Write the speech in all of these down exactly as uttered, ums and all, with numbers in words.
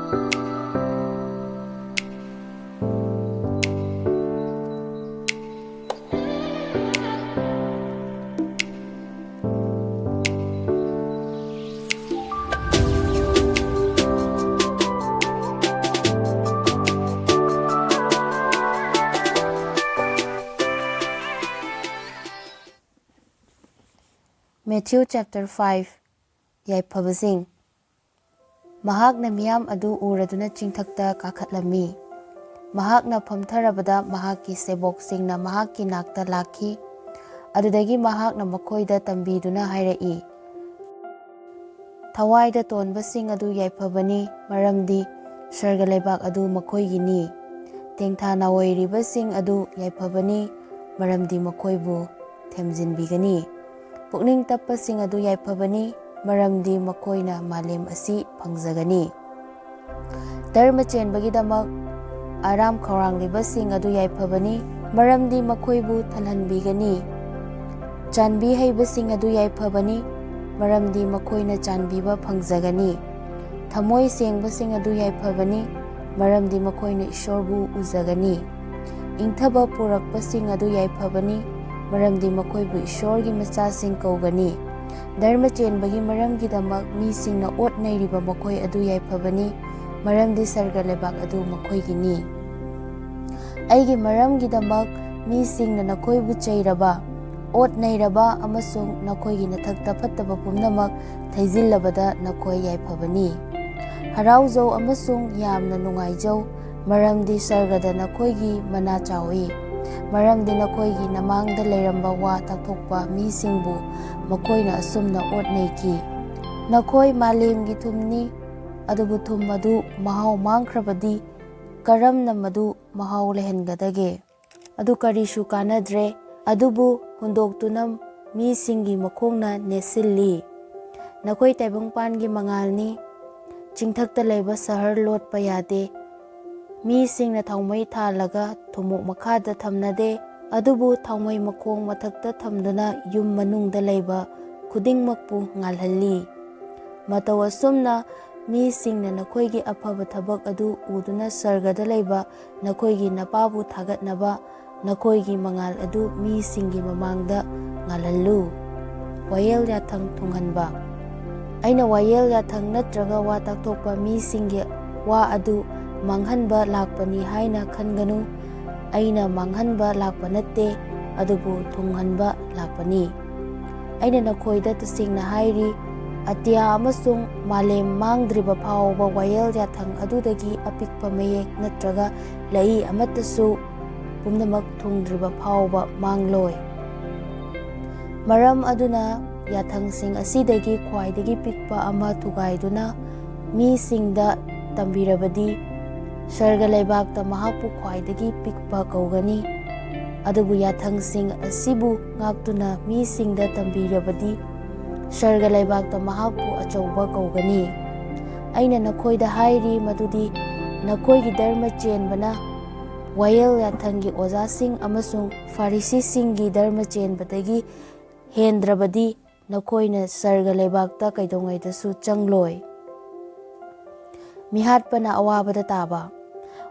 Matthew chapter five. ꯌꯥꯏꯐꯕꯁꯤꯡ꯫ ꯃꯍꯥꯛꯅ ꯃꯤꯌꯥꯝ ꯑꯗꯨ ꯎꯔꯗꯨꯅ ꯆꯤꯡꯊꯛꯇ ꯀꯥꯈꯠꯂꯝꯃꯤ꯫ ꯃꯍꯥꯛꯅ ꯐꯝꯊꯔꯕꯗ ꯃꯍꯥꯛꯀꯤ ꯁꯦꯕꯣꯛꯁꯤꯡꯅ ꯃꯍꯥꯛꯀꯤ ꯅꯥꯛꯇ ꯂꯥꯛꯈꯤ꯫ ꯑꯗꯨꯗꯒꯤ ꯃꯍꯥꯛꯅ ꯃꯈꯣꯏꯗ ꯇꯝꯕꯤꯗꯨꯅ ꯍꯥꯏꯔꯛꯏ, "ꯊꯋꯥꯏꯗ ꯇꯣꯟꯕꯁꯤꯡ ꯑꯗꯨ ꯌꯥꯏꯐꯕꯅꯤ, ꯃꯔꯝꯗꯤ ꯁꯔꯒ ꯂꯩꯕꯥꯛ ꯑꯗꯨ ꯃꯈꯣꯏꯒꯤꯅꯤ꯫ ꯇꯦꯡꯊꯥ ꯅꯥꯑꯣꯏꯔꯤꯕꯁꯤꯡ ꯑꯗꯨ ꯌꯥꯏꯐꯕꯅꯤ, ꯃꯔꯝꯗꯤ ꯃꯈꯣꯏꯕꯨ ꯊꯦꯝꯖꯤꯟꯕꯤꯒꯅꯤ꯫ ꯄꯨꯛꯅꯤꯡ ꯇꯞꯄꯁꯤꯡ ꯑꯗꯨ ꯌꯥꯏꯐꯕꯅꯤ, ꯃꯔꯝꯗꯤ ꯃꯈꯣꯏꯅ ꯃꯥꯂꯦꯝ ꯑꯁꯤ ꯐꯪꯖꯒꯅꯤ꯫ ꯙꯔꯃ ꯆꯦꯟꯕꯒꯤꯗꯃꯛ ꯑꯔꯥꯝ ꯈꯧꯔꯥꯡꯂꯤꯕꯁꯤꯡ ꯑꯗꯨ ꯌꯥꯏꯐꯕꯅꯤ, ꯃꯔꯝꯗꯤ ꯃꯈꯣꯏꯕꯨ ꯊꯜꯍꯟꯕꯤꯒꯅꯤ꯫ ꯆꯥꯟꯕꯤ ꯍꯩꯕꯁꯤꯡ ꯑꯗꯨ ꯌꯥꯏꯐꯕꯅꯤ, ꯃꯔꯝꯗꯤ ꯃꯈꯣꯏꯅ ꯆꯥꯟꯕꯤꯕ ꯐꯪꯖꯒꯅꯤ꯫ ꯊꯃꯣꯏ ꯁꯦꯡꯕꯁꯤꯡ ꯑꯗꯨ ꯌꯥꯏꯐꯕꯅꯤ, ꯃꯔꯝꯗꯤ ꯃꯈꯣꯏꯅ ꯏꯁꯣꯔꯕꯨ ꯎꯖꯒꯅꯤ꯫ ꯏꯪꯊꯕ ꯄꯨꯔꯛꯄꯁꯤꯡ ꯑꯗꯨ ꯌꯥꯏꯐꯕꯅꯤ, ꯃꯔꯝꯗꯤ ꯃꯈꯣꯏꯕꯨ ꯏꯁꯣꯔꯒꯤ ꯃꯆꯥꯁꯤꯡ ꯀꯧꯒꯅꯤ꯫ ꯙꯔꯃ ꯆꯦꯟꯕꯒꯤ ꯃꯔꯝꯒꯤꯗꯃꯛ ꯃꯤꯁꯤꯡꯅ ꯑꯣꯠ ꯅꯩꯔꯤꯕ ꯃꯈꯣꯏ ꯑꯗꯨ ꯌꯥꯏꯐꯕꯅꯤ, ꯃꯔꯝꯗꯤ ꯁꯔꯒ ꯂꯩꯕꯥꯛ ꯑꯗꯨ ꯃꯈꯣꯏꯒꯤꯅꯤ꯫ ꯑꯩꯒꯤ ꯃꯔꯝꯒꯤꯗꯃꯛ ꯃꯤꯁꯤꯡꯅ ꯅꯈꯣꯏꯕꯨ ꯆꯩꯔꯕ, ꯑꯣꯠ ꯅꯩꯔꯕ ꯑꯃꯁꯨꯡ ꯅꯈꯣꯏꯒꯤ ꯅꯊꯛꯇ ꯐꯠꯇꯕ ꯄꯨꯝꯅꯃꯛ ꯊꯩꯖꯤꯜꯂꯕꯗ ꯅꯈꯣꯏ ꯌꯥꯏꯐꯕꯅꯤ꯫ ꯍꯔꯥꯎꯖꯧ ꯑꯃꯁꯨꯡ ꯌꯥꯝꯅ ꯅꯨꯡꯉꯥꯏꯖꯧ, ꯃꯔꯝꯗꯤ ꯁꯔꯒꯗ ꯅꯈꯣꯏꯒꯤ ꯃꯅꯥ ꯆꯥꯎꯏ꯫ ꯃꯔꯝꯗꯤ ꯅꯈꯣꯏꯒꯤ ꯅꯃꯥꯡꯗ ꯂꯩꯔꯝꯕ ꯋꯥ ꯇꯥꯛꯊꯣꯛꯄ ꯃꯤꯁꯤꯡꯕꯨ ꯃꯈꯣꯏꯅ ꯑꯁꯨꯝꯅ ꯑꯣꯠ ꯅꯩꯈꯤ, 'ꯅꯈꯣꯏ ꯃꯥꯂꯦꯝꯒꯤ ꯊꯨꯝꯅꯤ, ꯑꯗꯨꯕꯨ ꯊꯨꯝ ꯑꯗꯨ ꯃꯍꯥꯎ ꯃꯥꯡꯈ꯭ꯔꯕꯗꯤ ꯀꯔꯝꯅ ꯃꯗꯨ ꯃꯍꯥꯎ ꯂꯩꯍꯟꯒꯗꯒꯦ? ꯑꯗꯨ ꯀꯔꯤꯁꯨ ꯀꯥꯟꯅꯗ꯭ꯔꯦ, ꯑꯗꯨꯕꯨ ꯍꯨꯟꯗꯣꯛꯇꯨꯅ ꯃꯤꯁꯤꯡꯒꯤ ꯃꯈꯣꯡꯅ ꯅꯦꯠꯁꯤꯜꯂꯤ꯫ ꯅꯈꯣꯏ ꯇꯥꯏꯕꯪꯄꯥꯟꯒꯤ ꯃꯉꯥꯜꯅꯤ꯫ ꯆꯤꯡꯊꯛꯇ ꯂꯩꯕ ꯁꯍꯔ ꯂꯣꯠꯄ ꯌꯥꯗꯦ꯫ ꯃꯤꯁꯤꯡꯅ ꯊꯥꯎꯃꯩ ꯊꯥꯜꯂꯒ ꯊꯨꯝꯃꯣꯛ ꯃꯈꯥꯗ ꯊꯝꯅꯗꯦ, ꯑꯗꯨꯕꯨ ꯊꯥꯎꯃꯩ ꯃꯈꯣꯡ ꯃꯊꯛꯇ ꯊꯝꯗꯨꯅ ꯌꯨꯝ ꯃꯅꯨꯡꯗ ꯂꯩꯕ ꯈꯨꯗꯤꯡꯃꯛꯄꯨ ꯉꯥꯜꯍꯜꯂꯤ꯫ ꯃꯇꯧ ꯑꯁꯨꯝꯅ ꯃꯤꯁꯤꯡꯅ ꯅꯈꯣꯏꯒꯤ ꯑꯐꯕ ꯊꯕꯛ ꯑꯗꯨ ꯎꯗꯨꯅ ꯁꯔꯒꯗ ꯂꯩꯕ ꯅꯈꯣꯏꯒꯤ ꯅꯄꯥꯕꯨ ꯊꯥꯒꯠꯅꯕ ꯅꯈꯣꯏꯒꯤ ꯃꯉꯥꯜ ꯑꯗꯨ ꯃꯤꯁꯤꯡꯒꯤ ꯃꯃꯥꯡꯗ ꯉꯥꯜꯍꯜꯂꯨ꯫ ꯋꯥꯌꯦꯜ ꯌꯥꯊꯪ ꯊꯨꯡꯍꯟꯕ꯫ ꯑꯩꯅ ꯋꯥꯌꯦꯜ ꯌꯥꯊꯪ ꯅꯠꯇ꯭ꯔꯒ ꯋꯥ ꯇꯥꯛꯊꯣꯛꯄ ꯃꯤꯁꯤꯡꯒꯤ ꯋꯥ ꯑꯗꯨ ꯃꯥꯡꯍꯟꯕ ꯂꯥꯛꯄꯅꯤ ꯍꯥꯏꯅ ꯈꯟꯒꯅꯨ꯫ ꯑꯩꯅ ꯃꯥꯡꯍꯟꯕ ꯂꯥꯛꯄ ꯅꯠꯇꯦ, ꯑꯗꯨꯕꯨ ꯊꯨꯡꯍꯟꯕ ꯂꯥꯛꯄꯅꯤ꯫ ꯑꯩꯅ ꯅꯈꯣꯏꯗ ꯇꯁꯦꯡꯅ ꯍꯥꯏꯔꯤ, ꯑꯇꯤꯌꯥ ꯑꯃꯁꯨꯡ ꯃꯥꯂꯦꯝ ꯃꯥꯡꯗ꯭ꯔꯤꯕ ꯐꯥꯎꯕ ꯋꯥꯌꯦꯜ ꯌꯥꯊꯪ ꯑꯗꯨꯗꯒꯤ ꯑꯄꯤꯛꯄ ꯃꯌꯦꯛ ꯅꯠꯇ꯭ꯔꯒ ꯂꯩ ꯑꯃꯠꯇꯁꯨ ꯄꯨꯝꯅꯃꯛ ꯊꯨꯡꯗ꯭ꯔꯤꯕ ꯐꯥꯎꯕ ꯃꯥꯡꯂꯣꯏ꯫ ꯃꯔꯝ ꯑꯗꯨꯅ ꯌꯥꯊꯪꯁꯤꯡ ꯑꯁꯤꯗꯒꯤ ꯈ꯭ꯋꯥꯏꯗꯒꯤ ꯄꯤꯛꯄ ꯑꯃ ꯊꯨꯒꯥꯏꯗꯨꯅ ꯃꯤꯁꯤꯡꯗ ꯇꯝꯕꯤꯔꯕꯗꯤ, ꯁꯔꯒ ꯂꯩꯕꯥꯛꯇ ꯃꯍꯥꯛꯄꯨ ꯈ꯭ꯋꯥꯏꯗꯒꯤ ꯄꯤꯛꯄ ꯀꯧꯒꯅꯤ꯫ ꯑꯗꯨꯕꯨ ꯌꯥꯊꯪꯁꯤꯡ ꯑꯁꯤꯕꯨ ꯉꯥꯛꯇꯨꯅ ꯃꯤꯁꯤꯡꯗ ꯇꯝꯕꯤꯔꯕꯗꯤ, ꯁꯔꯒ ꯂꯩꯕꯥꯛꯇ ꯃꯍꯥꯛꯄꯨ ꯑꯆꯧꯕ ꯀꯧꯒꯅꯤ꯫ ꯑꯩꯅ ꯅꯈꯣꯏꯗ ꯍꯥꯏꯔꯤ ꯃꯗꯨꯗꯤ, ꯅꯈꯣꯏꯒꯤ ꯙꯔꯃ ꯆꯦꯟꯕꯅ ꯋꯥꯌꯦꯜ ꯌꯥꯊꯪꯒꯤ ꯑꯣꯖꯥꯁꯤꯡ ꯑꯃꯁꯨꯡ ꯐꯥꯔꯤꯁꯤꯁꯤꯡꯒꯤ ꯙꯔꯃ ꯆꯦꯟꯕꯗꯒꯤ ꯍꯦꯟꯗ꯭ꯔꯕꯗꯤ, ꯅꯈꯣꯏꯅ ꯁꯔꯒ ꯂꯩꯕꯥꯛꯇ ꯀꯩꯗꯧꯉꯩꯗꯁꯨ ꯆꯪꯂꯣꯏ꯫ ꯃꯤꯍꯥꯠꯄꯅ ꯑꯋꯥꯕꯗ ꯇꯥꯕ꯫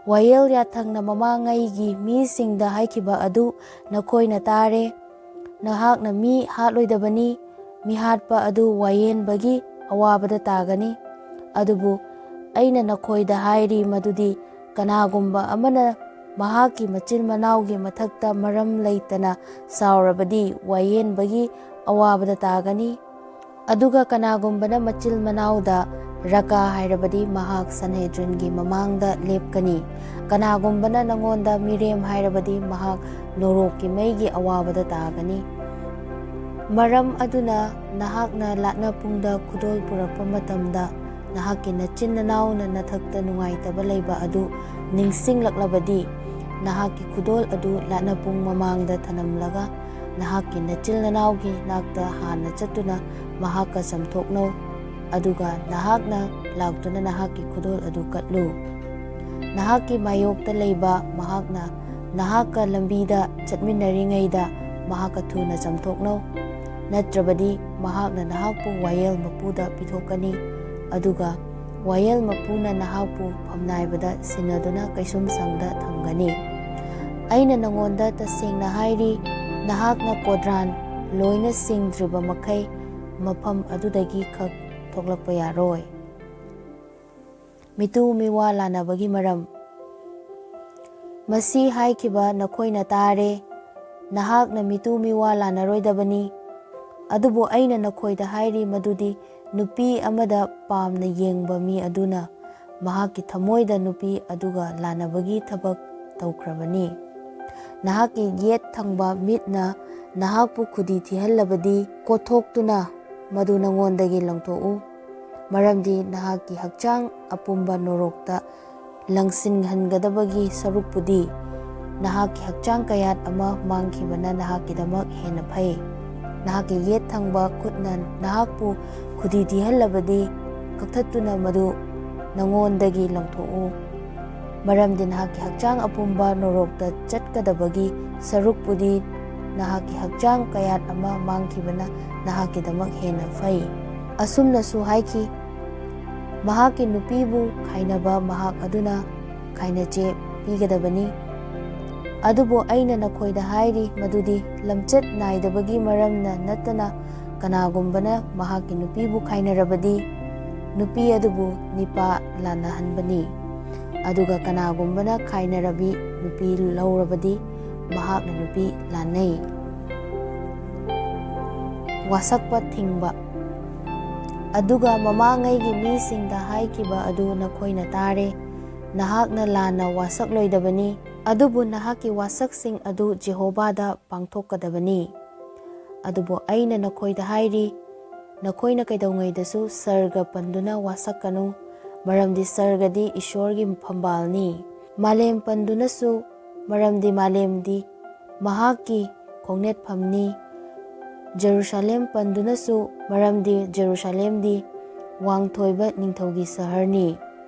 ꯋꯥꯌꯦꯜ ꯌꯥꯊꯪꯅ ꯃꯃꯥꯡꯉꯩꯒꯤ ꯃꯤꯁꯤꯡꯗ ꯍꯥꯏꯈꯤꯕ ꯑꯗꯨ ꯅꯈꯣꯏꯅ ꯇꯥꯔꯦ, "ꯅꯍꯥꯛꯅ ꯃꯤ ꯍꯥꯠꯂꯣꯏꯗꯕꯅꯤ, ꯃꯤꯍꯥꯠꯄ ꯑꯗꯨ ꯋꯥꯌꯦꯟꯕꯒꯤ ꯑꯋꯥꯕꯗ ꯇꯥꯒꯅꯤ"꯫ ꯑꯗꯨꯕꯨ ꯑꯩꯅ ꯅꯈꯣꯏꯗ ꯍꯥꯏꯔꯤ ꯃꯗꯨꯗꯤ, ꯀꯅꯥꯒꯨꯝꯕ ꯑꯃꯅ ꯃꯍꯥꯛꯀꯤ ꯃꯆꯤꯟ ꯃꯅꯥꯎꯒꯤ ꯃꯊꯛꯇ ꯃꯔꯝ ꯂꯩꯇꯅ ꯁꯥꯎꯔꯕꯗꯤ, ꯋꯥꯌꯦꯟꯕꯒꯤ ꯑꯋꯥꯕꯗ ꯇꯥꯒꯅꯤ꯫ ꯑꯗꯨꯒ ꯀꯅꯥꯒꯨꯝꯕꯅ ꯃꯆꯤꯟ ꯃꯅꯥꯎꯗ ꯔꯀꯥ ꯍꯥꯏꯔꯕꯗꯤ, ꯃꯍꯥꯛ ꯁꯟꯍꯦꯗ꯭ꯔꯤꯟꯒꯤ ꯃꯃꯥꯡꯗ ꯂꯦꯞꯀꯅꯤ꯫ ꯀꯅꯥꯒꯨꯝꯕꯅ ꯅꯉꯣꯟꯗ ꯃꯤꯔꯦꯝ ꯍꯥꯏꯔꯕꯗꯤ, ꯃꯍꯥꯛ ꯅꯣꯔꯣꯛꯀꯤ ꯃꯩꯒꯤ ꯑꯋꯥꯕꯗ ꯇꯥꯒꯅꯤ꯫ ꯃꯔꯝ ꯑꯗꯨꯅ ꯅꯍꯥꯛꯅ ꯂꯥꯠꯅ ꯄꯨꯡꯗ ꯈꯨꯗꯣꯜ ꯄꯨꯔꯛꯄ ꯃꯇꯝꯗ, ꯅꯍꯥꯛꯀꯤ ꯅꯆꯤꯟ ꯅꯅꯥꯎꯅ ꯅꯊꯛꯇ ꯅꯨꯡꯉꯥꯏꯇꯕ ꯂꯩꯕ ꯑꯗꯨ ꯅꯤꯡꯁꯤꯡꯂꯛꯂꯕꯗꯤ, ꯅꯍꯥꯛꯀꯤ ꯈꯨꯗꯣꯜ ꯑꯗꯨ ꯂꯥꯠꯅ ꯄꯨꯡ ꯃꯃꯥꯡꯗ ꯊꯅꯝꯂꯒ, ꯅꯍꯥꯛꯀꯤ ꯅꯆꯤꯟ ꯅꯅꯥꯎꯒꯤ ꯅꯥꯛꯇ ꯍꯥꯟꯅ ꯆꯠꯇꯨꯅ ꯃꯍꯥꯛꯀ ꯆꯝꯊꯣꯛꯅꯧ, ꯑꯗꯨꯒ ꯅꯍꯥꯛꯅ ꯂꯥꯛꯇꯨꯅ ꯅꯍꯥꯛꯀꯤ ꯈꯨꯗꯣꯜ ꯑꯗꯨ ꯀꯠꯂꯨ꯫ ꯅꯍꯥꯛꯀꯤ ꯃꯥꯌꯣꯛꯇ ꯂꯩꯕ ꯃꯍꯥꯛꯅ ꯅꯍꯥꯛꯀ ꯂꯝꯕꯤꯗ ꯆꯠꯃꯤꯟꯅꯔꯤꯉꯩꯗ ꯃꯍꯥꯛꯀ ꯊꯨꯅ ꯆꯝꯊꯣꯛꯅꯧ, ꯅꯠꯇ꯭ꯔꯕꯗꯤ ꯃꯍꯥꯛꯅ ꯅꯍꯥꯛꯄꯨ ꯋꯥꯌꯦꯜ ꯃꯄꯨꯗ ꯄꯤꯊꯣꯛꯀꯅꯤ, ꯑꯗꯨꯒ ꯋꯥꯌꯦꯜ ꯃꯄꯨꯅ ꯅꯍꯥꯛꯄꯨ ꯐꯝꯅꯥꯏꯕꯗ ꯁꯤꯟꯅꯗꯨꯅ ꯀꯩꯁꯨꯝꯁꯪꯗ ꯊꯝꯒꯅꯤ꯫ ꯑꯩꯅ ꯅꯉꯣꯟꯗ ꯇꯁꯦꯡꯅ ꯍꯥꯏꯔꯤ, ꯅꯍꯥꯛꯅ ꯀꯣꯗ꯭ꯔꯥꯟ ꯂꯣꯏꯅ ꯁꯤꯡꯗ꯭ꯔꯤꯕ ꯃꯈꯩ ꯃꯐꯝ ꯑꯗꯨꯗꯒꯤ ꯈꯛ ꯊꯣꯛꯂꯛꯄ ꯌꯥꯔꯣꯏ꯫ ꯃꯤꯇꯨ ꯃꯤꯋꯥ ꯂꯥꯟꯅꯕꯒꯤ ꯃꯔꯝ꯫ ꯃꯁꯤ ꯍꯥꯏꯈꯤꯕ ꯅꯈꯣꯏꯅ ꯇꯥꯔꯦ, "ꯅꯍꯥꯛꯅ ꯃꯤꯇꯨ ꯃꯤꯋꯥ ꯂꯥꯟꯅꯔꯣꯏꯗꯕꯅꯤ"꯫ ꯑꯗꯨꯕꯨ ꯑꯩꯅ ꯅꯈꯣꯏꯗ ꯍꯥꯏꯔꯤ ꯃꯗꯨꯗꯤ ꯅꯨꯄꯤ ꯑꯃꯗ ꯄꯥꯝꯅ ꯌꯦꯡꯕ ꯃꯤ ꯑꯗꯨꯅ ꯃꯍꯥꯛꯀꯤ ꯊꯃꯣꯏꯗ ꯅꯨꯄꯤ ꯑꯗꯨꯒ ꯂꯥꯟꯅꯕꯒꯤ ꯊꯕꯛ ꯇꯧꯈ꯭ꯔꯕꯅꯤ꯫ ꯅꯍꯥꯛꯀꯤ ꯌꯦꯠ ꯊꯪꯕ ꯃꯤꯠꯅ ꯅꯍꯥꯛꯄꯨ ꯈꯨꯗꯤ ꯊꯤꯍꯜꯂꯕꯗꯤ, ꯀꯣꯠꯊꯣꯛꯇꯨꯅ ꯃꯗꯨ ꯅꯉꯣꯟꯗꯒꯤ ꯂꯪꯊꯣꯛꯎ꯫ ꯃꯔꯝꯗꯤ ꯅꯍꯥꯛꯀꯤ ꯍꯛꯆꯥꯡ ꯑꯄꯨꯝꯕ ꯅꯣꯔꯣꯛꯇ ꯂꯪꯁꯤꯟꯍꯟꯒꯗꯕꯒꯤ ꯁꯔꯨꯛꯄꯨꯗꯤ ꯅꯍꯥꯛꯀꯤ ꯍꯛꯆꯥꯡ ꯀꯌꯥꯠ ꯑꯃ ꯃꯥꯡꯈꯤꯕꯅ ꯅꯍꯥꯛꯀꯤꯗꯃꯛ ꯍꯦꯟꯅ ꯐꯩ꯫ ꯅꯍꯥꯛꯀꯤ ꯌꯦꯠ ꯊꯪꯕ ꯈꯨꯠꯅ ꯅꯍꯥꯛꯄꯨ ꯈꯨꯗꯤ ꯊꯤꯍꯜꯂꯕꯗꯤ, ꯀꯛꯊꯠꯇꯨꯅ ꯃꯗꯨ ꯅꯉꯣꯟꯗꯒꯤ ꯂꯪꯊꯣꯛꯎ꯫ ꯃꯔꯝꯗꯤ ꯅꯍꯥꯛꯀꯤ ꯍꯛꯆꯥꯡ ꯑꯄꯨꯝꯕ ꯅꯣꯔꯣꯛꯇ ꯆꯠꯀꯗꯕꯒꯤ ꯁꯔꯨꯛꯄꯨꯗꯤ ꯅꯍꯥꯛꯀꯤ ꯍꯛꯆꯥꯡ ꯀꯌꯥꯠ ꯑꯃ ꯃꯥꯡꯈꯤꯕꯅ ꯅꯍꯥꯛꯀꯤꯗꯃꯛ ꯍꯦꯟꯅ ꯐꯩ꯫ ꯑꯁꯨꯝꯅꯁꯨ ꯍꯥꯏꯈꯤ, "ꯃꯍꯥꯛꯀꯤ ꯅꯨꯄꯤꯕꯨ ꯈꯥꯏꯅꯕ ꯃꯍꯥꯛ ꯑꯗꯨꯅ ꯈꯥꯏꯅꯆꯦ ꯄꯤꯒꯗꯕꯅꯤ"꯫ ꯑꯗꯨꯕꯨ ꯑꯩꯅ ꯅꯈꯣꯏꯗ ꯍꯥꯏꯔꯤ ꯃꯗꯨꯗꯤ ꯂꯝꯆꯠ ꯅꯥꯏꯗꯕꯒꯤ ꯃꯔꯝꯅ ꯅꯠꯇꯅ ꯀꯅꯥꯒꯨꯝꯕꯅ ꯃꯍꯥꯛꯀꯤ ꯅꯨꯄꯤꯕꯨ ꯈꯥꯏꯅꯔꯕꯗꯤ, ꯅꯨꯄꯤ ꯑꯗꯨꯕꯨ ꯅꯤꯄꯥ ꯂꯥꯟꯅꯍꯟꯕꯅꯤ꯫ ꯑꯗꯨꯒ ꯀꯅꯥꯒꯨꯝꯕꯅ ꯈꯥꯏꯅꯔꯕꯤ ꯅꯨꯄꯤ ꯂꯧꯔꯕꯗꯤ, ꯃꯍꯥꯛꯅ ꯅꯨꯄꯤ ꯂꯥꯟꯅꯩ꯫ ꯋꯥꯁꯛꯄ ꯊꯤꯡꯕ꯫ ꯑꯗꯨꯒ ꯃꯃꯥꯡꯉꯩꯒꯤ ꯃꯤꯁꯤꯡꯗ ꯍꯥꯏꯈꯤꯕ ꯑꯗꯨ ꯅꯈꯣꯏꯅ ꯇꯥꯔꯦ, "ꯅꯍꯥꯛꯅ ꯂꯥꯟꯅ ꯋꯥꯁꯛꯂꯣꯏꯗꯕꯅꯤ"꯫ ꯑꯗꯨꯕꯨ ꯅꯍꯥꯛꯀꯤ ꯋꯥꯁꯛꯁꯤꯡ ꯑꯗꯨ ꯖꯦꯍꯣꯚꯥꯗ ꯄꯥꯡꯊꯣꯛꯀꯗꯕꯅꯤ꯫ ꯑꯗꯨꯕꯨ ꯑꯩꯅ ꯅꯈꯣꯏꯗ ꯍꯥꯏꯔꯤ, ꯅꯈꯣꯏꯅ ꯀꯩꯗꯧꯉꯩꯗꯁꯨ ꯁꯔꯒ ꯄꯟꯗꯨꯅ ꯋꯥꯁꯛꯀꯅꯨ, ꯃꯔꯝꯗꯤ ꯁꯔꯒꯗꯤ ꯏꯁꯣꯔꯒꯤ ꯐꯝꯕꯥꯜꯅꯤ꯫ ꯃꯥꯂꯦꯝ ꯄꯟꯗꯨꯅꯁꯨ, ꯃꯔꯝꯗꯤ ꯃꯥꯂꯦꯝꯗꯤ ꯃꯍꯥꯛꯀꯤ ꯈꯣꯡꯅꯦꯠꯐꯝꯅꯤ꯫ ꯖꯦꯔꯨꯁꯥꯂꯦꯝ ꯄꯟꯗꯨꯅꯁꯨ, ꯃꯔꯝꯗꯤ ꯖꯦꯔꯨꯁꯥꯂꯦꯝꯗꯤ ꯋꯥꯡꯊꯣꯏꯕ ꯅꯤꯡꯊꯧꯒꯤ ꯁꯍꯔꯅꯤ꯫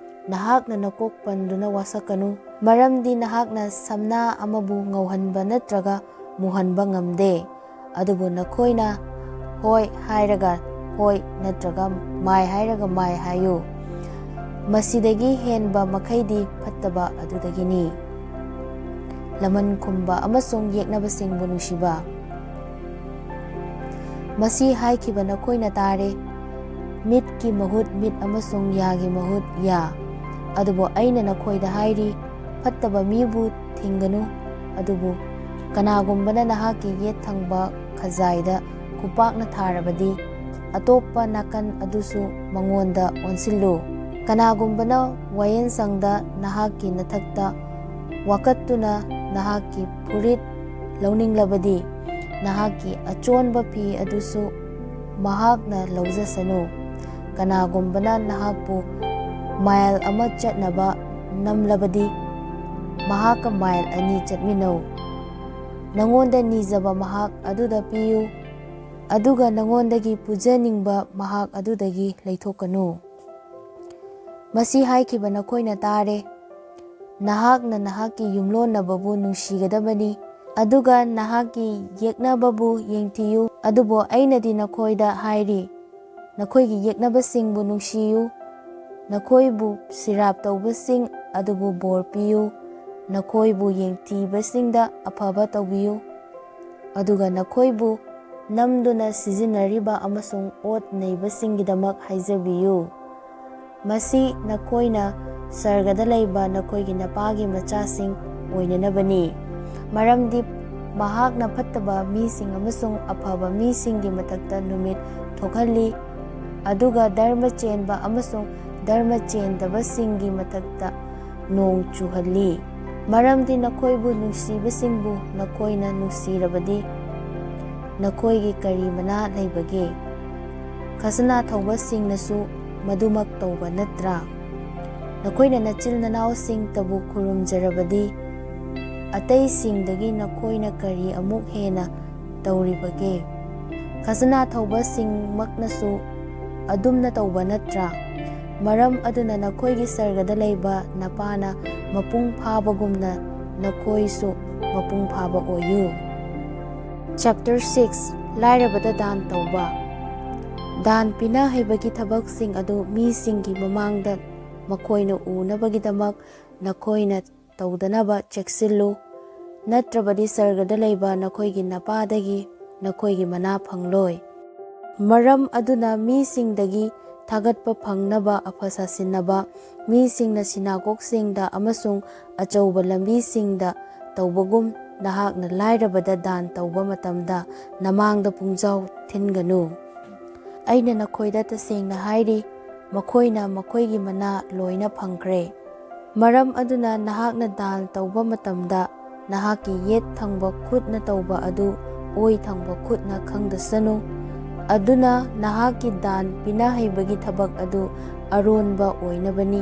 ꯅꯍꯥꯛꯅ ꯅꯀꯣꯛ ꯄꯟꯗꯨꯅ ꯋꯥꯁꯛꯀꯅꯨ, ꯃꯔꯝꯗꯤ ꯅꯍꯥꯛꯅ ꯁꯝꯅꯥ ꯑꯃꯕꯨ ꯉꯧꯍꯟꯕ ꯅꯠꯇ꯭ꯔꯒ ꯃꯨꯍꯟꯕ ꯉꯝꯗꯦ꯫ ꯑꯗꯨꯕꯨ ꯅꯈꯣꯏꯅ "ꯍꯣꯏ" ꯍꯥꯏꯔꯒ ꯍꯣꯏ ꯅꯠꯇ꯭ꯔꯒ "ꯃꯥꯏ" ꯍꯥꯏꯔꯒ ꯃꯥꯏ ꯍꯥꯏꯌꯨ꯫ ꯃꯁꯤꯗꯒꯤ ꯍꯦꯟꯕ ꯃꯈꯩꯗꯤ ꯐꯠꯇꯕ ꯑꯗꯨꯗꯒꯤꯅꯤ꯫ ꯂꯃꯟ ꯈꯨꯝꯕ ꯑꯃꯁꯨꯡ ꯌꯦꯛꯅꯕꯁꯤꯡꯕꯨ ꯅꯨꯡꯁꯤꯕ꯫ ꯃꯁꯤ ꯍꯥꯏꯈꯤꯕ ꯅꯈꯣꯏꯅ ꯇꯥꯔꯦ, "ꯃꯤꯠꯀꯤ ꯃꯍꯨꯠ ꯃꯤꯠ ꯑꯃꯁꯨꯡ ꯌꯥꯒꯤ ꯃꯍꯨꯠ ꯌꯥ"꯫ ꯑꯗꯨꯕꯨ ꯑꯩꯅ ꯅꯈꯣꯏꯗ ꯍꯥꯏꯔꯤ, ꯐꯠꯇꯕ ꯃꯤꯕꯨ ꯊꯤꯡꯒꯅꯨ, ꯑꯗꯨꯕꯨ ꯀꯅꯥꯒꯨꯝꯕꯅ ꯅꯍꯥꯛꯀꯤ ꯌꯦꯠ ꯊꯪꯕ ꯈꯖꯥꯏꯗ ꯈꯨꯄꯥꯛꯅ ꯊꯥꯔꯕꯗꯤ, ꯑꯇꯣꯞꯄ ꯅꯥꯀꯟ ꯑꯗꯨꯁꯨ ꯃꯉꯣꯟꯗ ꯑꯣꯟꯁꯤꯜꯂꯨ꯫ ꯀꯅꯥꯒꯨꯝꯕꯅ ꯋꯥꯌꯦꯜꯁꯪꯗ ꯅꯍꯥꯛꯀꯤ ꯅꯊꯛꯇ ꯋꯥꯀꯠꯇꯨꯅ ꯅꯍꯥꯛꯀꯤ ꯐꯨꯔꯤꯠ ꯂꯧꯅꯤꯡꯂꯕꯗꯤ, ꯅꯍꯥꯛꯀꯤ ꯑꯆꯣꯟꯕ ꯐꯤ ꯑꯗꯨꯁꯨ ꯃꯍꯥꯛꯅ ꯂꯧꯖꯁꯅꯨ꯫ ꯀꯅꯥꯒꯨꯝꯕꯅ ꯅꯍꯥꯛꯄꯨ ꯃꯥꯏꯜ ꯑꯃ ꯆꯠꯅꯕ ꯅꯝꯂꯕꯗꯤ, ꯃꯍꯥꯛꯀ ꯃꯥꯏꯜ ꯑꯅꯤ ꯆꯠꯃꯤꯟꯅꯧ꯫ ꯅꯉꯣꯟꯗ ꯅꯤꯖꯕ ꯃꯍꯥꯛ ꯑꯗꯨꯗ ꯄꯤꯌꯨ, ꯑꯗꯨꯒ ꯅꯉꯣꯟꯗꯒꯤ ꯄꯨꯖꯅꯤꯡꯕ ꯃꯍꯥꯛ ꯑꯗꯨꯗꯒꯤ ꯂꯩꯊꯣꯛꯀꯅꯨ꯫ ꯃꯁꯤ ꯍꯥꯏꯈꯤꯕ ꯅꯈꯣꯏꯅ ꯇꯥꯔꯦ, "ꯅꯍꯥꯛꯅ ꯅꯍꯥꯛꯀꯤ ꯌꯨꯝꯂꯣꯟꯅꯕꯕꯨ ꯅꯨꯡꯁꯤꯒꯗꯕꯅꯤ, ꯑꯗꯨꯒ ꯅꯍꯥꯛꯀꯤ ꯌꯦꯛꯅꯕꯕꯨ ꯌꯦꯡꯊꯤꯌꯨ"꯫ ꯑꯗꯨꯕꯨ ꯑꯩꯅꯗꯤ ꯅꯈꯣꯏꯗ ꯍꯥꯏꯔꯤ, ꯅꯈꯣꯏꯒꯤ ꯌꯦꯛꯅꯕꯁꯤꯡꯕꯨ ꯅꯨꯡꯁꯤꯌꯨ, ꯅꯈꯣꯏꯕꯨ ꯁꯤꯔꯥꯞ ꯇꯧꯕꯁꯤꯡ ꯑꯗꯨꯕꯨ ꯕꯣꯔ ꯄꯤꯌꯨ, ꯅꯈꯣꯏꯕꯨ ꯌꯦꯡꯊꯤꯕꯁꯤꯡꯗ ꯑꯐꯕ ꯇꯧꯕꯤꯌꯨ, ꯑꯗꯨꯒ ꯅꯈꯣꯏꯕꯨ ꯅꯝꯗꯨꯅ ꯁꯤꯖꯤꯟꯅꯔꯤꯕ ꯑꯃꯁꯨꯡ ꯑꯣꯠ ꯅꯩꯕꯁꯤꯡꯒꯤꯗꯃꯛ ꯍꯥꯏꯖꯕꯤꯌꯨ꯫ ꯃꯁꯤ ꯅꯈꯣꯏꯅ ꯁꯔꯒꯗ ꯂꯩꯕ ꯅꯈꯣꯏꯒꯤ ꯅꯄꯥꯒꯤ ꯃꯆꯥꯁꯤꯡ ꯑꯣꯏꯅꯅꯕꯅꯤ, ꯃꯔꯝꯗꯤ ꯃꯍꯥꯛꯅ ꯐꯠꯇꯕ ꯃꯤꯁꯤꯡ ꯑꯃꯁꯨꯡ ꯑꯐꯕ ꯃꯤꯁꯤꯡꯒꯤ ꯃꯊꯛꯇ ꯅꯨꯃꯤꯠ ꯊꯣꯛꯍꯜꯂꯤ, ꯑꯗꯨꯒ ꯙꯔꯃ ꯆꯦꯟꯕ ꯑꯃꯁꯨꯡ ꯙꯔꯃ ꯆꯦꯟꯗꯕꯁꯤꯡꯒꯤ ꯃꯊꯛꯇ ꯅꯣꯡ ꯆꯨꯍꯜꯂꯤ꯫ ꯃꯔꯝꯗꯤ ꯅꯈꯣꯏꯕꯨ ꯅꯨꯡꯁꯤꯕꯁꯤꯡꯕꯨ ꯅꯈꯣꯏꯅ ꯅꯨꯡꯁꯤꯔꯕꯗꯤ ꯅꯈꯣꯏꯒꯤ ꯀꯔꯤ ꯃꯅꯥ ꯂꯩꯕꯒꯦ? ꯈꯖꯅꯥ ꯊꯧꯕꯁꯤꯡꯅꯁꯨ ꯃꯗꯨꯃꯛ ꯇꯧꯕ ꯅꯠꯇ꯭ꯔꯥ? ꯅꯈꯣꯏꯅ ꯅꯆꯤꯜ ꯅꯅꯥꯎꯁꯤꯡꯇꯕꯨ ꯈꯨꯔꯨꯝꯖꯔꯕꯗꯤ, ꯑꯇꯩꯁꯤꯡꯗꯒꯤ ꯅꯈꯣꯏꯅ ꯀꯔꯤ ꯑꯃꯨꯛ ꯍꯦꯟꯅ ꯇꯧꯔꯤꯕꯒꯦ? ꯈꯖꯅꯥ ꯊꯧꯕꯁꯤꯡꯃꯛꯅꯁꯨ ꯑꯗꯨꯝꯅ ꯇꯧꯕ ꯅꯠꯇ꯭ꯔꯥ? ꯃꯔꯝ ꯑꯗꯨꯅ ꯅꯈꯣꯏꯒꯤ ꯁꯔꯒꯗ ꯂꯩꯕ ꯅꯄꯥꯅ ꯃꯄꯨꯡ ꯐꯥꯕꯒꯨꯝꯅ ꯅꯈꯣꯏꯁꯨ ꯃꯄꯨꯡ ꯐꯥꯕ ꯑꯣꯏꯌꯨ꯫ Chapter six, ꯂꯥꯏꯔꯕꯗ ꯗꯥꯟ ꯇꯧꯕ꯫ ꯗꯥꯟ ꯄꯤꯅ ꯍꯩꯕꯒꯤ ꯊꯕꯛꯁꯤꯡ ꯑꯗꯨ ꯃꯤꯁꯤꯡꯒꯤ ꯃꯃꯥꯡꯗ ꯃꯈꯣꯏꯅ ꯎꯅꯕꯒꯤꯗꯃꯛ ꯅꯈꯣꯏꯅ ꯇꯧꯗꯅꯕ ꯆꯦꯛꯁꯤꯜꯂꯨ, ꯅꯠꯇ꯭ꯔꯕꯗꯤ ꯁꯔꯒꯗ ꯂꯩꯕ ꯅꯈꯣꯏꯒꯤ ꯅꯄꯥꯗꯒꯤ ꯅꯈꯣꯏꯒꯤ ꯃꯅꯥ ꯐꯪꯂꯣꯏ꯫ ꯃꯔꯝ ꯑꯗꯨꯅ ꯃꯤꯁꯤꯡꯗꯒꯤ ꯊꯥꯒꯠꯄ ꯐꯪꯅꯕ ꯑꯐ ꯁꯥꯁꯤꯟꯅꯕ, ꯃꯤꯁꯤꯡꯅ ꯁꯤꯅꯥꯒꯣꯒꯁꯤꯡꯗ ꯑꯃꯁꯨꯡ ꯑꯆꯧꯕ ꯂꯝꯕꯤꯁꯤꯡꯗ ꯇꯧꯕꯒꯨꯝ, ꯅꯍꯥꯛꯅ ꯂꯥꯏꯔꯕꯗ ꯗꯥꯟ ꯇꯧꯕ ꯃꯇꯝꯗ ꯅꯃꯥꯡꯗ ꯄꯨꯡꯖꯥꯎ ꯊꯤꯟꯒꯅꯨ꯫ ꯑꯩꯅ ꯅꯈꯣꯏꯗ ꯇꯁꯦꯡꯅ ꯍꯥꯏꯔꯤ, ꯃꯈꯣꯏꯅ ꯃꯈꯣꯏꯒꯤ ꯃꯅꯥ ꯂꯣꯏꯅ ꯐꯪꯈ꯭ꯔꯦ꯫ ꯃꯔꯝ ꯑꯗꯨꯅ ꯅꯍꯥꯛꯅ ꯗꯥꯟ ꯇꯧꯕ ꯃꯇꯝꯗ ꯅꯍꯥꯛꯀꯤ ꯌꯦꯠ ꯊꯪꯕ ꯈꯨꯠꯅ ꯇꯧꯕ ꯑꯗꯨ ꯑꯣꯏ ꯊꯪꯕ ꯈꯨꯠꯅ ꯈꯪꯗꯁꯅꯨ꯫ ꯑꯗꯨꯅ ꯅꯍꯥꯛꯀꯤ ꯗꯥꯟ ꯄꯤꯅꯍꯩꯕꯒꯤ ꯊꯕꯛ ꯑꯗꯨ ꯑꯔꯣꯟꯕ ꯑꯣꯏꯅꯕꯅꯤ,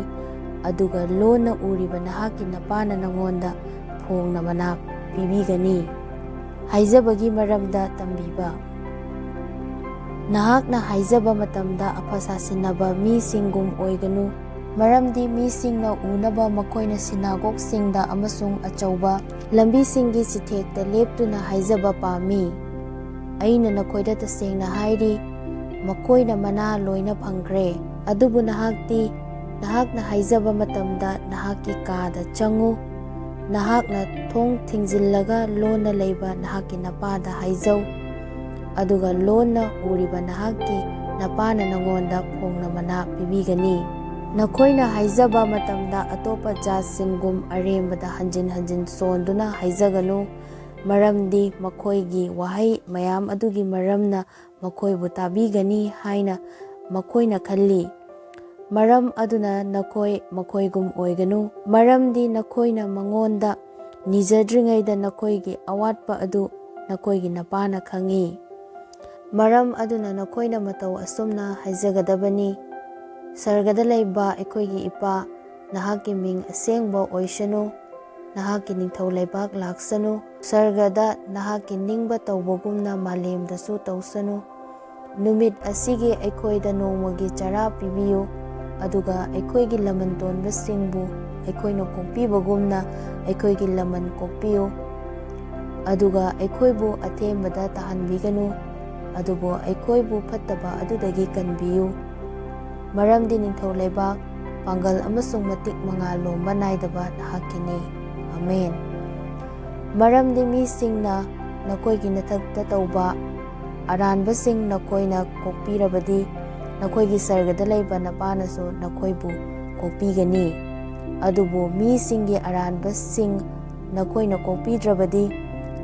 ꯑꯗꯨꯒ ꯂꯣꯟꯅ ꯎꯔꯤꯕ ꯅꯍꯥꯛꯀꯤ ꯅꯄꯥꯅ ꯅꯉꯣꯟꯗ ꯐꯣꯡꯅ ꯃꯅꯥ ꯄꯤꯕꯤꯒꯅꯤ꯫ ꯍꯥꯏꯖꯕꯒꯤ ꯃꯔꯝꯗ ꯇꯝꯕꯤꯕ꯫ ꯅꯍꯥꯛꯅ ꯍꯥꯏꯖꯕ ꯃꯇꯝꯗ ꯑꯐ ꯁꯥꯁꯤꯟꯅꯕ ꯃꯤꯁꯤꯡꯒꯨꯝ ꯑꯣꯏꯒꯅꯨ, ꯃꯔꯝꯗꯤ ꯃꯤꯁꯤꯡꯅ ꯎꯅꯕ ꯃꯈꯣꯏꯅ ꯁꯤꯅꯥꯒꯣꯒꯁꯤꯡꯗ ꯑꯃꯁꯨꯡ ꯑꯆꯧꯕ ꯂꯝꯕꯤꯁꯤꯡꯒꯤ ꯆꯤꯊꯦꯛꯇ ꯂꯦꯞꯇꯨꯅ ꯍꯥꯏꯖꯕ ꯄꯥꯝꯃꯤ꯫ ꯑꯩꯅ ꯅꯈꯣꯏꯗ ꯇꯁꯦꯡꯅ ꯍꯥꯏꯔꯤ, ꯃꯈꯣꯏꯅ ꯃꯅꯥ ꯂꯣꯏꯅ ꯐꯪꯈ꯭ꯔꯦ꯫ ꯑꯗꯨꯕꯨ ꯅꯍꯥꯛꯇꯤ, ꯅꯍꯥꯛꯅ ꯍꯥꯏꯖꯕ ꯃꯇꯝꯗ ꯅꯍꯥꯛꯀꯤ ꯀꯥꯗ ꯆꯪꯉꯨ, ꯅꯍꯥꯛꯅ ꯊꯣꯡ ꯊꯤꯡꯖꯤꯜꯂꯒ ꯂꯣꯟꯅ ꯂꯩꯕ ꯅꯍꯥꯛꯀꯤ ꯅꯄꯥꯗ ꯍꯥꯏꯖꯧ, ꯑꯗꯨꯒ ꯂꯣꯟꯅ ꯎꯔꯤꯕ ꯅꯍꯥꯛꯀꯤ ꯅꯄꯥꯅ ꯅꯉꯣꯟꯗ ꯐꯣꯡꯅ ꯃꯅꯥ ꯄꯤꯕꯤꯒꯅꯤ꯫ ꯅꯈꯣꯏꯅ ꯍꯥꯏꯖꯕ ꯃꯇꯝꯗ ꯑꯇꯣꯞꯄ ꯖꯥꯠꯁꯤꯡꯒꯨꯝ ꯑꯔꯦꯝꯕꯗ ꯍꯟꯖꯤꯟ ꯍꯟꯖꯤꯟ ꯁꯣꯟꯗꯨꯅ ꯍꯥꯏꯖꯒꯅꯨ, ꯃꯔꯝꯗꯤ ꯃꯈꯣꯏꯒꯤ ꯋꯥꯍꯩ ꯃꯌꯥꯝ ꯑꯗꯨꯒꯤ ꯃꯔꯝꯅ ꯃꯈꯣꯏꯕꯨ ꯇꯥꯕꯤꯒꯅꯤ ꯍꯥꯏꯅ ꯃꯈꯣꯏꯅ ꯈꯜꯂꯤ꯫ ꯃꯔꯝ ꯑꯗꯨꯅ ꯅꯈꯣꯏ ꯃꯈꯣꯏꯒꯨꯝ ꯑꯣꯏꯒꯅꯨ, ꯃꯔꯝꯗꯤ ꯅꯈꯣꯏꯅ ꯃꯉꯣꯟꯗ ꯅꯤꯖꯗ꯭ꯔꯤꯉꯩꯗ ꯅꯈꯣꯏꯒꯤ ꯑꯋꯥꯠꯄ ꯑꯗꯨ ꯅꯈꯣꯏꯒꯤ ꯅꯄꯥꯅ ꯈꯪꯏ꯫ ꯃꯔꯝ ꯑꯗꯨꯅ ꯅꯈꯣꯏꯅ ꯃꯇꯧ ꯑꯁꯨꯝꯅ ꯍꯥꯏꯖꯒꯗꯕꯅꯤ, ꯁꯔꯒꯗ ꯂꯩꯕ ꯑꯩꯈꯣꯏꯒꯤ ꯏꯄꯥ, ꯅꯍꯥꯛꯀꯤ ꯃꯤꯡ ꯑꯁꯦꯡꯕ ꯑꯣꯏꯁꯅꯨ, ꯅꯍꯥꯛꯀꯤ ꯅꯤꯡꯊꯧ ꯂꯩꯕꯥꯛ ꯂꯥꯛꯁꯅꯨ, ꯁꯔꯒꯗ ꯅꯍꯥꯛꯀꯤ ꯅꯤꯡꯕ ꯇꯧꯕꯒꯨꯝꯅ ꯃꯥꯂꯦꯝꯗꯁꯨ ꯇꯧꯁꯅꯨ꯫ ꯅꯨꯃꯤꯠ ꯑꯁꯤꯒꯤ ꯑꯩꯈꯣꯏꯗ ꯅꯣꯡꯃꯒꯤ ꯆꯔꯥ ꯄꯤꯕꯤꯌꯨ, ꯑꯗꯨꯒ ꯑꯩꯈꯣꯏꯒꯤ ꯂꯃꯟ ꯇꯣꯟꯕꯁꯤꯡꯕꯨ ꯑꯩꯈꯣꯏꯅ ꯀꯣꯛꯄꯤꯕꯒꯨꯝꯅ ꯑꯩꯈꯣꯏꯒꯤ ꯂꯃꯟ ꯀꯣꯛꯄꯤꯌꯨ, ꯑꯗꯨꯒ ꯑꯩꯈꯣꯏꯕꯨ ꯑꯊꯦꯝꯕꯗ ꯇꯥꯍꯟꯕꯤꯒꯅꯨ, ꯑꯗꯨꯕꯨ ꯑꯩꯈꯣꯏꯕꯨ ꯐꯠꯇꯕ ꯑꯗꯨꯗꯒꯤ ꯀꯟꯕꯤꯌꯨ꯫ ꯃꯔꯝꯗꯤ ꯅꯤꯡꯊꯧ ꯂꯩꯕꯥꯛ, ꯄꯥꯡꯒꯜ ꯑꯃꯁꯨꯡ ꯃꯇꯤꯛ ꯃꯉꯥꯜ ꯂꯣꯝꯕ ꯅꯥꯏꯗꯕ ꯅꯍꯥꯛꯀꯤꯅꯤ꯫ ꯑꯃꯦꯟ꯫ ꯃꯔꯝꯗꯤ ꯃꯤꯁꯤꯡꯅ ꯅꯈꯣꯏꯒꯤ ꯅꯊꯛꯇ ꯇꯧꯕ ꯑꯔꯥꯟꯕꯁꯤꯡ ꯅꯈꯣꯏꯅ ꯀꯣꯛꯄꯤꯔꯕꯗꯤ, ꯅꯈꯣꯏꯒꯤ ꯁꯔꯒꯗ ꯂꯩꯕ ꯅꯄꯥꯅꯁꯨ ꯅꯈꯣꯏꯕꯨ ꯀꯣꯛꯄꯤꯒꯅꯤ꯫ ꯑꯗꯨꯕꯨ ꯃꯤꯁꯤꯡꯒꯤ ꯑꯔꯥꯟꯕꯁꯤꯡ ꯅꯈꯣꯏꯅ ꯀꯣꯛꯄꯤꯗ꯭ꯔꯕꯗꯤ,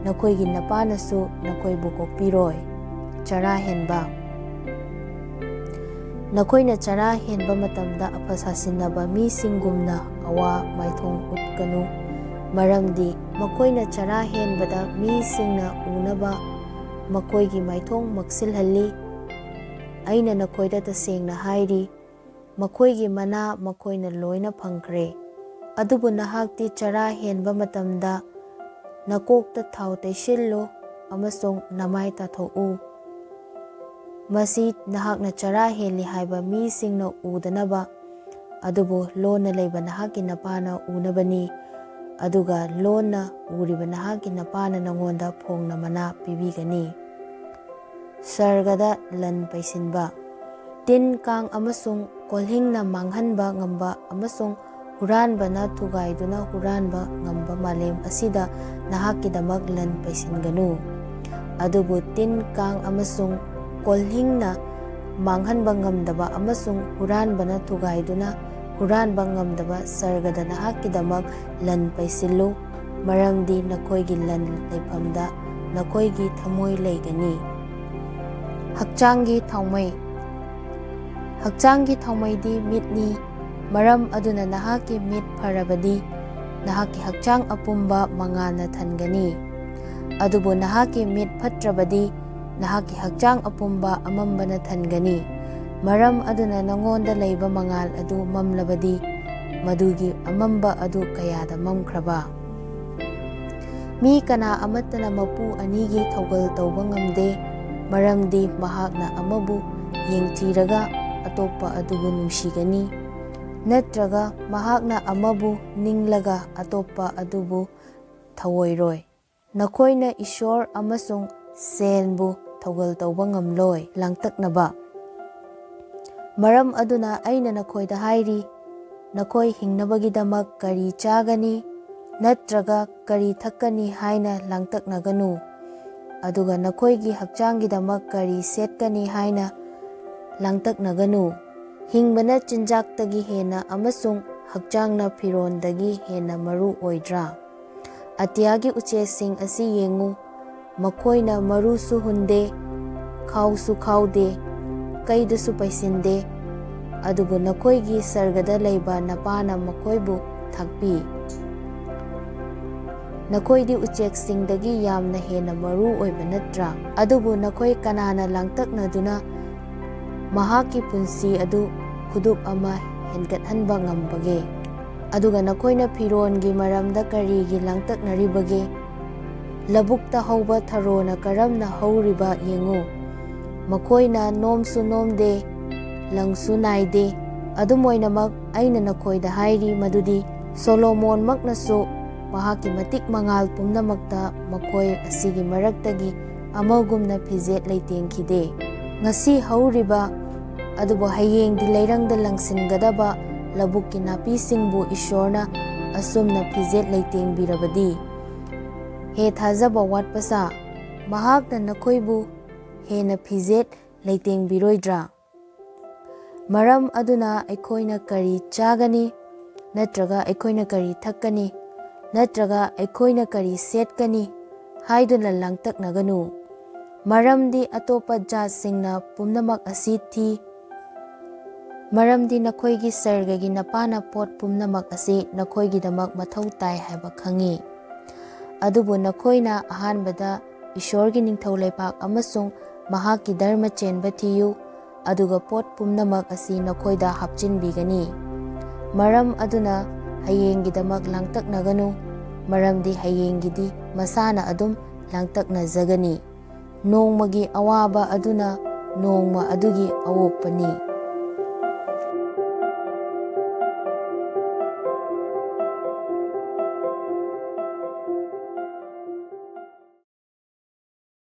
ꯅꯈꯣꯏꯒꯤ ꯅꯄꯥꯅꯁꯨ ꯅꯈꯣꯏꯕꯨ ꯀꯣꯛꯄꯤꯔꯣꯏ꯫ ꯆꯔꯥ ꯍꯦꯟꯕ꯫ ꯅꯈꯣꯏꯅ ꯆꯔꯥ ꯍꯦꯟꯕ ꯃꯇꯝꯗ ꯑꯐ ꯁꯥꯁꯤꯟꯅꯕ ꯃꯤꯁꯤꯡꯒꯨꯝꯅ ꯑꯋꯥ ꯃꯥꯏꯊꯣꯡ ꯎꯠꯀꯅꯨ, ꯃꯔꯝꯗꯤ ꯃꯈꯣꯏꯅ ꯆꯔꯥ ꯍꯦꯟꯕꯗ ꯃꯤꯁꯤꯡꯅ ꯎꯅꯕ ꯃꯈꯣꯏꯒꯤ ꯃꯥꯏꯊꯣꯡ ꯃꯛꯁꯤꯜꯍꯜꯂꯤ꯫ ꯑꯩꯅ ꯅꯈꯣꯏꯗ ꯇꯁꯦꯡꯅ ꯍꯥꯏꯔꯤ, ꯃꯈꯣꯏꯒꯤ ꯃꯅꯥ ꯃꯈꯣꯏꯅ ꯂꯣꯏꯅ ꯐꯪꯈ꯭ꯔꯦ꯫ ꯑꯗꯨꯕꯨ ꯅꯍꯥꯛꯇꯤ ꯆꯔꯥ ꯍꯦꯟꯕ ꯃꯇꯝꯗ ꯅꯀꯣꯛꯇ ꯊꯥꯎ ꯇꯩꯁꯤꯜꯂꯨ ꯑꯃꯁꯨꯡ ꯅꯃꯥꯏ ꯇꯥꯊꯣꯛꯎ꯫ ꯃꯁꯤ ꯅꯍꯥꯛꯅ ꯆꯔꯥ ꯍꯦꯜꯂꯤ ꯍꯥꯏꯕ ꯃꯤꯁꯤꯡꯅ ꯎꯗꯅꯕ, ꯑꯗꯨꯕꯨ ꯂꯣꯟꯅ ꯂꯩꯕ ꯅꯍꯥꯛꯀꯤ ꯅꯄꯥꯅ ꯎꯅꯕꯅꯤ, ꯑꯗꯨꯒ ꯂꯣꯟꯅ ꯎꯔꯤꯕ ꯅꯍꯥꯛꯀꯤ ꯅꯄꯥꯅ ꯅꯉꯣꯟꯗ ꯐꯣꯡꯅ ꯃꯅꯥ ꯄꯤꯕꯤꯒꯅꯤ꯫ ꯁꯔꯒꯗ ꯂꯟ ꯄꯩꯁꯤꯟꯕ꯫ ꯇꯤꯟ ꯀꯥꯡ ꯑꯃꯁꯨꯡ ꯀꯣꯜꯍꯤꯡꯅ ꯃꯥꯡꯍꯟꯕ ꯉꯝꯕ ꯑꯃꯁꯨꯡ ꯍꯨꯔꯥꯟꯕꯅ ꯊꯨꯒꯥꯏꯗꯨꯅ ꯍꯨꯔꯥꯟꯕ ꯉꯝꯕ ꯃꯥꯂꯦꯝ ꯑꯁꯤꯗ ꯅꯍꯥꯛꯀꯤꯗꯃꯛ ꯂꯟ ꯄꯩꯁꯤꯟꯒꯅꯨ꯫ ꯑꯗꯨꯕꯨ ꯇꯤꯟ ꯀꯥꯡ ꯑꯃꯁꯨꯡ ꯀꯣꯜꯍꯤꯡꯅ ꯃꯥꯡꯍꯟꯕ ꯉꯝꯗꯕ ꯑꯃꯁꯨꯡ ꯍꯨꯔꯥꯟꯕꯅ ꯊꯨꯒꯥꯏꯗꯨꯅ ꯍꯨꯔꯥꯟꯕ ꯉꯝꯗꯕ ꯁꯔꯒꯗ ꯅꯍꯥꯛꯀꯤꯗꯃꯛ ꯂꯟ ꯄꯩꯁꯤꯜꯂꯨ, ꯃꯔꯝꯗꯤ ꯅꯈꯣꯏꯒꯤ ꯂꯟ ꯂꯩꯐꯝꯗ ꯅꯈꯣꯏꯒꯤ ꯊꯃꯣꯏ ꯂꯩꯒꯅꯤ꯫ ꯍꯛꯆꯥꯡꯒꯤ ꯊꯥꯎꯃꯩ꯫ ꯍꯛꯆꯥꯡꯒꯤ ꯊꯥꯎꯃꯩꯗꯤ ꯃꯤꯠꯅꯤ, ꯃꯔꯝ ꯑꯗꯨꯅ ꯅꯍꯥꯛꯀꯤ ꯃꯤꯠ ꯐꯔꯕꯗꯤ ꯅꯍꯥꯛꯀꯤ ꯍꯛꯆꯥꯡ ꯑꯄꯨꯝꯕ ꯃꯉꯥꯜꯅ ꯊꯟꯒꯅꯤ꯫ ꯑꯗꯨꯕꯨ ꯅꯍꯥꯛꯀꯤ ꯃꯤꯠ ꯐꯠꯇ꯭ꯔꯕꯗꯤ ꯅꯍꯥꯛꯀꯤ ꯍꯛꯆꯥꯡ ꯑꯄꯨꯝꯕ ꯑꯃꯝꯕꯅ ꯊꯟꯒꯅꯤ꯫ ꯃꯔꯝ ꯑꯗꯨꯅ ꯅꯉꯣꯟꯗ ꯂꯩꯕ ꯃꯉꯥꯜ ꯑꯗꯨ ꯃꯝꯂꯕꯗꯤ ꯃꯗꯨꯒꯤ ꯑꯃꯝꯕ ꯑꯗꯨ ꯀꯌꯥꯗ ꯃꯝꯈ꯭ꯔꯕ! ꯃꯤ ꯀꯅꯥ ꯑꯃꯠꯇꯅ ꯃꯄꯨ ꯑꯅꯤꯒꯤ ꯊꯧꯒꯜ ꯇꯧꯕ ꯉꯝꯗꯦ, ꯃꯔꯝꯗꯤ ꯃꯍꯥꯛꯅ ꯑꯃꯕꯨ ꯌꯦꯡꯊꯤꯔꯒ ꯑꯇꯣꯞꯄ ꯑꯗꯨꯕꯨ ꯅꯨꯡꯁꯤꯒꯅꯤ, ꯅꯠꯇ꯭ꯔꯒ ꯃꯍꯥꯛꯅ ꯑꯃꯕꯨ ꯅꯤꯡꯂꯒ ꯑꯇꯣꯞꯄ ꯑꯗꯨꯕꯨ ꯊꯧꯑꯣꯏꯔꯣꯏ꯫ ꯅꯈꯣꯏꯅ ꯏꯁꯣꯔ ꯑꯃꯁꯨꯡ ꯁꯦꯜꯕꯨ ꯊꯧꯒꯜ ꯇꯧꯕ ꯉꯝꯂꯣꯏ꯫ ꯂꯥꯡꯇꯛꯅꯕ꯫ ꯃꯔꯝ ꯑꯗꯨꯅ ꯑꯩꯅ ꯅꯈꯣꯏꯗ ꯍꯥꯏꯔꯤ, ꯅꯈꯣꯏ ꯍꯤꯡꯅꯕꯒꯤꯗꯃꯛ ꯀꯔꯤ ꯆꯥꯒꯅꯤ ꯅꯠꯇ꯭ꯔꯒ ꯀꯔꯤ ꯊꯛꯀꯅꯤ ꯍꯥꯏꯅ ꯂꯥꯡꯇꯛꯅꯒꯅꯨ, ꯑꯗꯨꯒ ꯅꯈꯣꯏꯒꯤ ꯍꯛꯆꯥꯡꯒꯤꯗꯃꯛ ꯀꯔꯤ ꯁꯦꯠꯀꯅꯤ ꯍꯥꯏꯅ ꯂꯥꯡꯇꯛꯅꯒꯅꯨ꯫ ꯍꯤꯡꯕꯅ ꯆꯤꯟꯖꯥꯛꯇꯒꯤ ꯍꯦꯟꯅ ꯑꯃꯁꯨꯡ ꯍꯛꯆꯥꯡꯅ ꯐꯤꯔꯣꯟꯗꯒꯤ ꯍꯦꯟꯅ ꯃꯔꯨ ꯑꯣꯏꯗ꯭ꯔꯥ? ꯑꯇꯤꯌꯥꯒꯤ ꯎꯆꯦꯛꯁꯤꯡ ꯑꯁꯤ ꯌꯦꯡꯉꯨ, ꯃꯈꯣꯏꯅ ꯃꯔꯨꯁꯨ ꯍꯨꯟꯗꯦ, ꯈꯥꯎꯁꯨ ꯈꯥꯎꯗꯦ, ꯀꯩꯗꯁꯨ ꯄꯩꯁꯤꯟꯗꯦ, ꯑꯗꯨꯕꯨ ꯅꯈꯣꯏꯒꯤ ꯁꯔꯒꯗ ꯂꯩꯕ ꯅꯄꯥꯅ ꯃꯈꯣꯏꯕꯨ ꯊꯥꯛꯄꯤ꯫ ꯅꯈꯣꯏꯗꯤ ꯎꯆꯦꯛꯁꯤꯡꯗꯒꯤ ꯌꯥꯝꯅ ꯍꯦꯟꯅ ꯃꯔꯨ ꯑꯣꯏꯕ ꯅꯠꯇ꯭ꯔꯥ? ꯑꯗꯨꯕꯨ ꯅꯈꯣꯏ ꯀꯅꯥꯅ ꯂꯥꯡꯇꯛꯅꯗꯨꯅ ꯃꯍꯥꯛꯀꯤ ꯄꯨꯟꯁꯤ ꯑꯗꯨ ꯈꯨꯗꯨꯞ ꯑꯃ ꯍꯦꯟꯒꯠꯍꯟꯕ ꯉꯝꯕꯒꯦ? ꯑꯗꯨꯒ ꯅꯈꯣꯏꯅ ꯐꯤꯔꯣꯟꯒꯤ ꯃꯔꯝꯗ ꯀꯔꯤꯒꯤ ꯂꯥꯡꯇꯛꯅꯔꯤꯕꯒꯦ? ꯂꯧꯕꯨꯛꯇ ꯍꯧꯕ ꯊꯔꯣꯅ ꯀꯔꯝꯅ ꯍꯧꯔꯤꯕ ꯌꯦꯡꯉꯨ꯫ ꯃꯈꯣꯏꯅ ꯅꯣꯝꯁꯨ ꯅꯣꯝꯗꯦ, ꯂꯪꯁꯨ ꯅꯥꯏꯗꯦ꯫ ꯑꯗꯨꯝ ꯑꯣꯏꯅꯃꯛ, ꯑꯩꯅ ꯅꯈꯣꯏꯗ ꯍꯥꯏꯔꯤ ꯃꯗꯨꯗꯤ ꯁꯣꯂꯣꯃꯣꯟꯃꯛꯅꯁꯨ ꯃꯍꯥꯛꯀꯤ ꯃꯇꯤꯛ ꯃꯉꯥꯜ ꯄꯨꯝꯅꯃꯛꯇ ꯃꯈꯣꯏ ꯑꯁꯤꯒꯤ ꯃꯔꯛꯇꯒꯤ ꯑꯃꯒꯨꯝꯅ ꯐꯤꯖꯦꯠ ꯂꯩꯇꯦꯡꯈꯤꯗꯦ꯫ ꯉꯁꯤ ꯍꯧꯔꯤꯕ ꯑꯗꯨꯕꯨ ꯍꯌꯦꯡꯗꯤ ꯂꯩꯔꯪꯗ ꯂꯪꯁꯤꯟꯒꯗꯕ ꯂꯧꯕꯨꯛꯀꯤ ꯅꯥꯄꯤꯁꯤꯡꯕꯨ ꯏꯁꯣꯔꯅ ꯑꯁꯨꯝꯅ ꯐꯤꯖꯦꯠ ꯂꯩꯇꯦꯡꯕꯤꯔꯕꯗꯤ, ꯍꯦ ꯊꯥꯖꯕ ꯋꯥꯠꯄꯁꯥ, ꯃꯍꯥꯛꯅ ꯅꯈꯣꯏꯕꯨ ꯍꯦꯟꯅ ꯐꯤꯖꯦꯠ ꯂꯩꯇꯦꯡꯕꯤꯔꯣꯏꯗ꯭ꯔꯥ? ꯃꯔꯝ ꯑꯗꯨꯅ ꯑꯩꯈꯣꯏꯅ ꯀꯔꯤ ꯆꯥꯒꯅꯤ, ꯅꯠꯇ꯭ꯔꯒ ꯑꯩꯈꯣꯏꯅ ꯀꯔꯤ ꯊꯛꯀꯅꯤ, ꯅꯠꯇ꯭ꯔꯒ ꯑꯩꯈꯣꯏꯅ ꯀꯔꯤ ꯁꯦꯠꯀꯅꯤ ꯍꯥꯏꯗꯨꯅ ꯂꯥꯡꯇꯛꯅꯒꯅꯨ꯫ ꯃꯔꯝꯗꯤ ꯑꯇꯣꯞꯄ ꯖꯥꯠꯁꯤꯡꯅ ꯄꯨꯝꯅꯃꯛ ꯑꯁꯤ ꯊꯤ, ꯃꯔꯝꯗꯤ ꯅꯈꯣꯏꯒꯤ ꯁꯔꯒꯒꯤ ꯅꯄꯥꯅ ꯄꯣꯠ ꯄꯨꯝꯅꯃꯛ ꯑꯁꯤ ꯅꯈꯣꯏꯒꯤꯗꯃꯛ ꯃꯊꯧ ꯇꯥꯏ ꯍꯥꯏꯕ ꯈꯪꯏ꯫ ꯑꯗꯨꯕꯨ ꯅꯈꯣꯏꯅ ꯑꯍꯥꯟꯕꯗ ꯏꯁꯣꯔꯒꯤ ꯅꯤꯡꯊꯧ ꯂꯩꯄꯥꯛ ꯑꯃꯁꯨꯡ ꯃꯍꯥꯛꯀꯤ ꯙꯔꯃ ꯆꯦꯟꯕ ꯊꯤꯌꯨ, ꯑꯗꯨꯒ ꯄꯣꯠ ꯄꯨꯝꯅꯃꯛ ꯑꯁꯤ ꯅꯈꯣꯏꯗ ꯍꯥꯞꯆꯤꯟꯕꯤꯒꯅꯤ꯫ ꯃꯔꯝ ꯑꯗꯨꯅ ꯍꯌꯦꯡꯒꯤꯗꯃꯛ ꯂꯥꯡꯇꯛꯅꯒꯅꯨ, ꯃꯔꯝꯗꯤ ꯍꯌꯦꯡꯒꯤꯗꯤ ꯃꯁꯥꯅ ꯑꯗꯨꯝ ꯂꯥꯡꯇꯛꯅꯖꯒꯅꯤ꯫ ꯅꯣꯡꯃꯒꯤ ꯑꯋꯥꯕ ꯑꯗꯨꯅ ꯅꯣꯡꯃ ꯑꯗꯨꯒꯤ ꯑꯋꯣꯛꯄꯅꯤ꯫